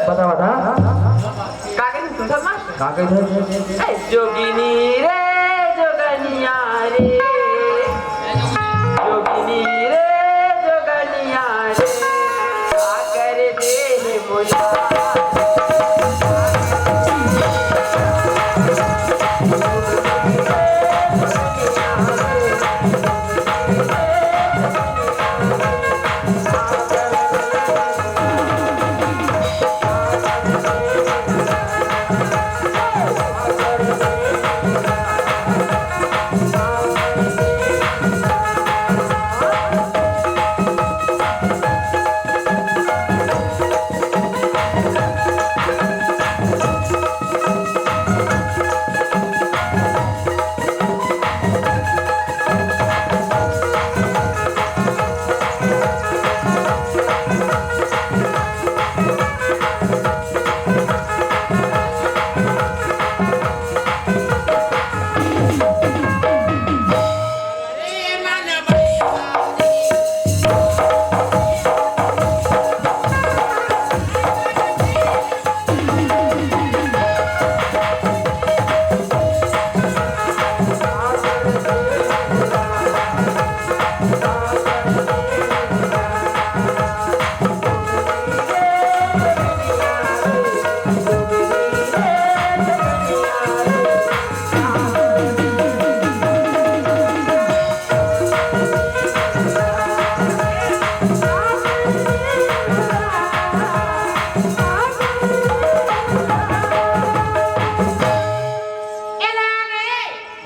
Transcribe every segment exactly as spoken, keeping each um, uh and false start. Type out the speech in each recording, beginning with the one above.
बता, बता। का कहिथे सुनथस मास्टर? का कहिथे? ए, जोगिनी रे, जोगनिया रे, जोगिनी रे, जोगनिया रे, का कर दे हे मोला।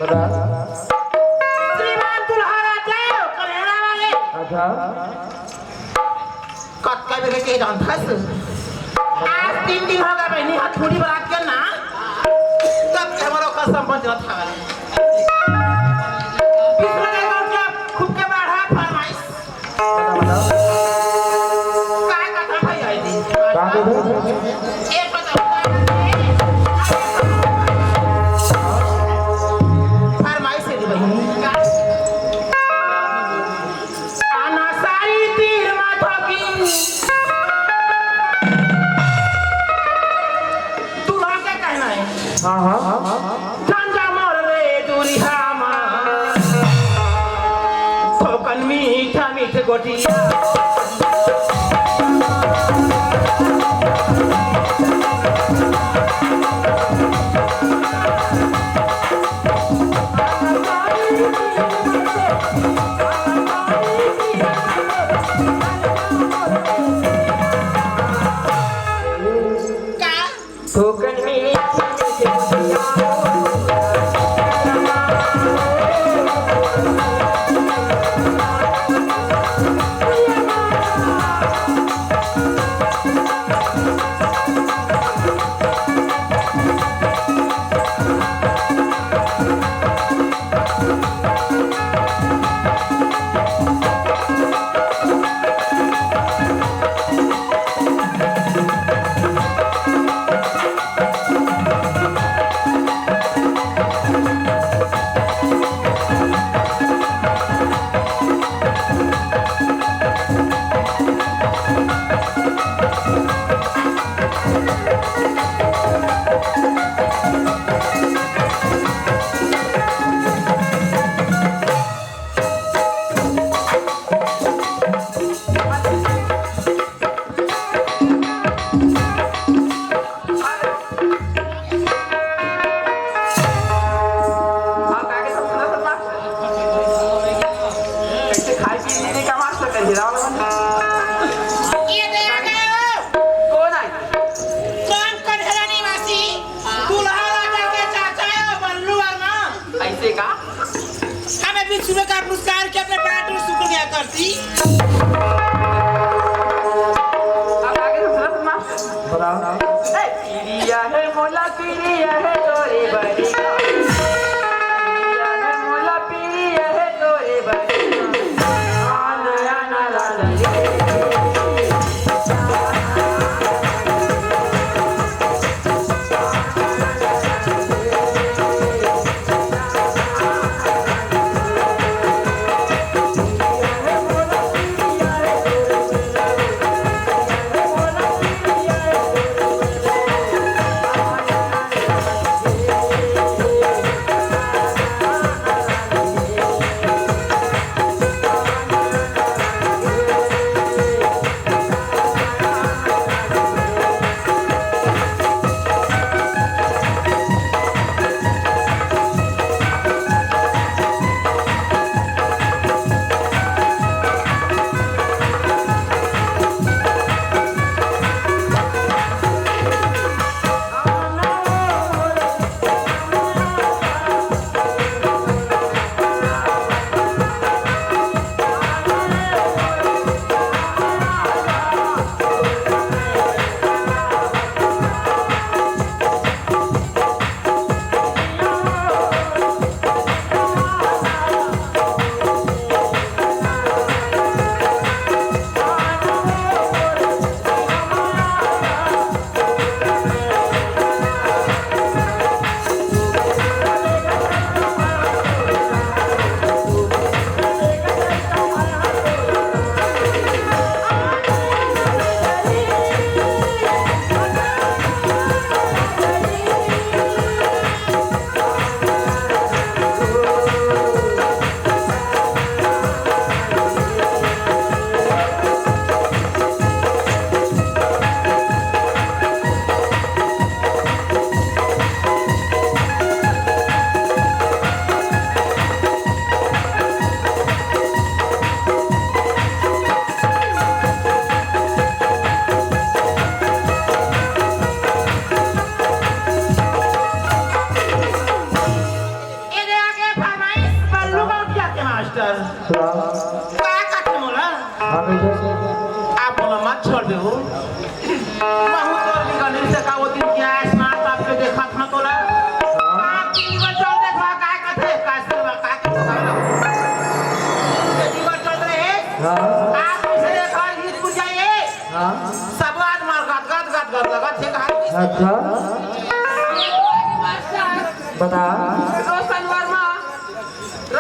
बता। श्रीमान दुल्हा राजा, कलेरा वाले। अच्छा। कतका बेर के जानथस? आज तीन दिन हो गए बहिनी, हाथ थोड़ी बरात के ना। तब के हमरो का संबंध न था। पिछले दिन के खूब के बढ़ा फरमाइश। बता, बता। का कथा भई आई थी? का कथा? एक बता। फरमाइश है दी बहिनी। आना सारी तीर माथो की। दूल्हा के कहना है। हाँ, हाँ। गांजा मार रे दूरिहा मा। थोकन मीठा मीठ गोटिया। का? थोकन में कौन आय? राम कढ़ेरा निवासी, दूल्हा राजा के चाचा आय, बल्लू वर्मा। अइसे का? हमें विश्व का पुरस्कार के अपने पैंट में सुख गया करती। अब आगे दूसरा सुना। बताओ। ए, पिरिया है मोला, पिरिया है तोरे बड़ी। पिरिया है मोला, पिरिया है तोरे बड़ी। आना, आना, लाल रे। कल से का वो दिन क्या है, स्मार्ट बाप के देखा था तोला। हाँ। आपकी जीवन चल रहे था, काय करते, काय से बा, काय करते था? जीवन चल रहे हैं। हाँ। आप उसे देखा, ये पूछ जाइए। हाँ। सब आज मार गद, गद, गद, गद लगा थे, कहा कि अच्छा। बता।